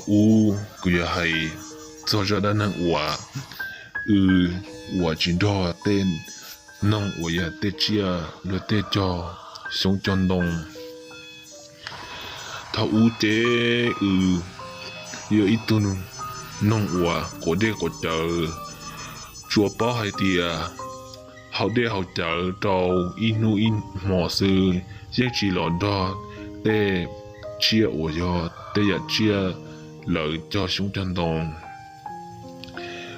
ub kuv yuav hais txog zaj dab neeg uas w, uas tsis nrog tej noog uas yog tej tsiaj luag tej cog xyoob cog ntoo. Thaum ub ces w yog ib tug noog uas quav dej quav cawv, tsuas paub hais tias haus dej haus cawv rau ib hnub ib hmo xwb, yeej tsis los nrog tej tsiaj uas yog tej yam tsiaj lawv cog xyoob cog ntoo.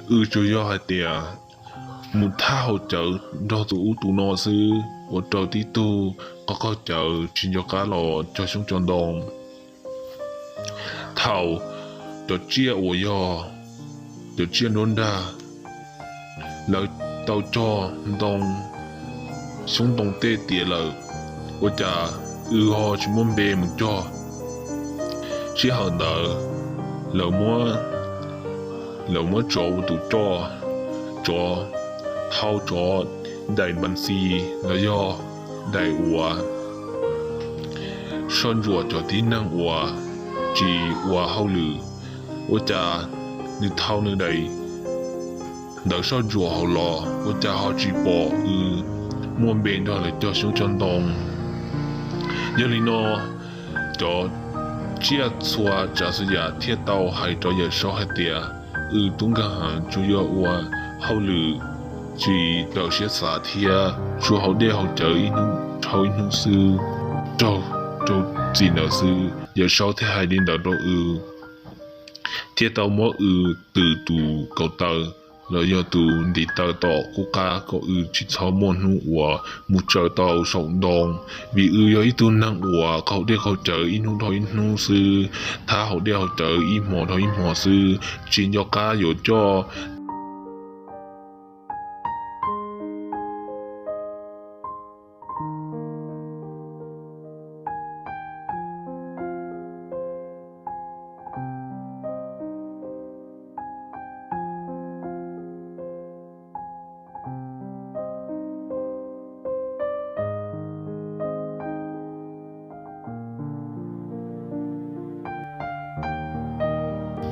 W tsuas yog hais tias mus thab haus cawv nrog tus ub tus no xwb, ua rau tib tug qaug qaug cawv tsis nco qab los cog xyoob cog ntoo. Thaum cov tsiaj uas yog cov tsiaj nruab nrag lawv tau cog ntoo, xyoob ntoo tej tiav lawm, ua cas w ho tsis muaj npe mus cog. Sij hawm ntawd lawv muab, lawv muab tsov ua tus coj, tsov thau tsov daim npas xis los yog daim uas soj ntsuam cov tib neeg uas tsis ua hauj lwm. Ua cas nws thau nws daim ntawd soj ntsuam hauv los ua cas ho tsis pom w muaj npe nrog lawv cog xyoob cog ntoo. Yog li no cov tsiaj txhua tsav txhua yam thiaj tau hais rau Yawm Saub hais tias, w tub nkeeg heev, tsuas yog ua hauj lwm tsis raws siab xav thiab tsuas haus dej haus cawv ib hnub dhau ib hnub xwb, raug rau txim ntawd xwb. Yawm Saub thiaj hais li ntawd rau w, thiaj tau muab w twm tus kaus taw los yog tus ntiv taw tom qub qab kom w tsis txhob muaj hnub uas mus tsaws tau saum ntoo, vim w yog ib tug neeg uas qaug dej qaug cawv ib hnub dhau ib hnub xwb, thab haus dej haus cawv ib hmo dhau ib hmo xwb, tsis nco qab yuav coj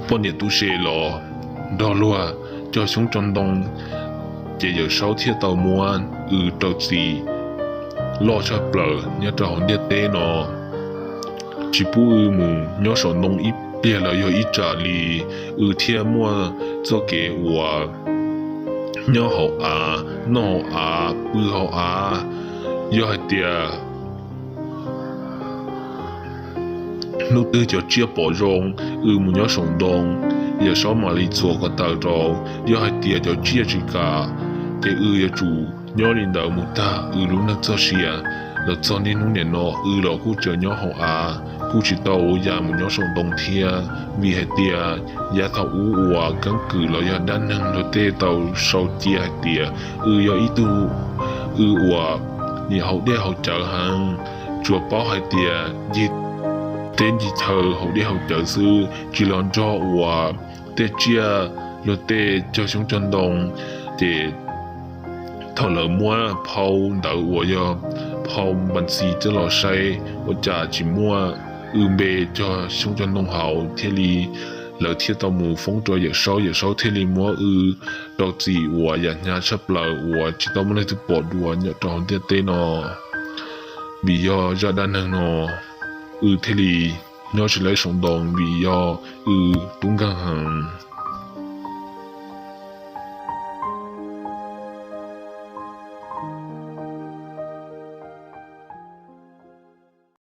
poj niam tub se los nrog luag cog xyoob cog ntoo, ces Yawm Saub thiaj tau muab w rau txim loj tshaj plaws nyob rau hauv ntiaj teb no. Tsis pub w mus nyob saum ntoo ib pliag los yog ib tsam li, w thiaj muaj txoj kev uas nyob hauv av, noj hauv av, pw hauv av. Yog hais tias hnub twg cov tsiaj pom zoo w mus nyob saum ntoo, Yawm Saub mam li txuas ko taw rau. Yog hais tias cov tsiaj tsis kam, ces w yuav tsum nyob li ntawd mus tag w lub neej txoj sia los txog niaj hnub nim no. W los kuj tseem nyob hauv av, kuj tsis tau ya mus nyob saum ntoo thiab, vim hais tias yav thaum ub uas keeb kwm los yog dab neeg luag tej tau sau cia hais tias w yog ib tug w uas nim haus dej haus cawv heev, tsuas paub hais tias ncig teb ncig chaw haus dej haus cawv xwb, tsis los nrog uas tej tsiaj luag tej cog xyoob cog ntoo. Ces thaum lawv muab phau ntawv uas yog phau npas xis coj los saib ua cas tsis muaj w npe cog xyoob cog ntoo hauv thiaj li, lawv thiaj tau mus foob rau Yawm Saub, Yawm Saub thiaj li muab w rau txim uas yam hnyav tshaj plaws uas tsis tau muaj leej twg pom dua nyob rau hauv ntiaj teb no. Vim yog zaj dab neeg no, w thiaj li nyob tsis laib saum ntoo vim yog w tub nkeeg heev.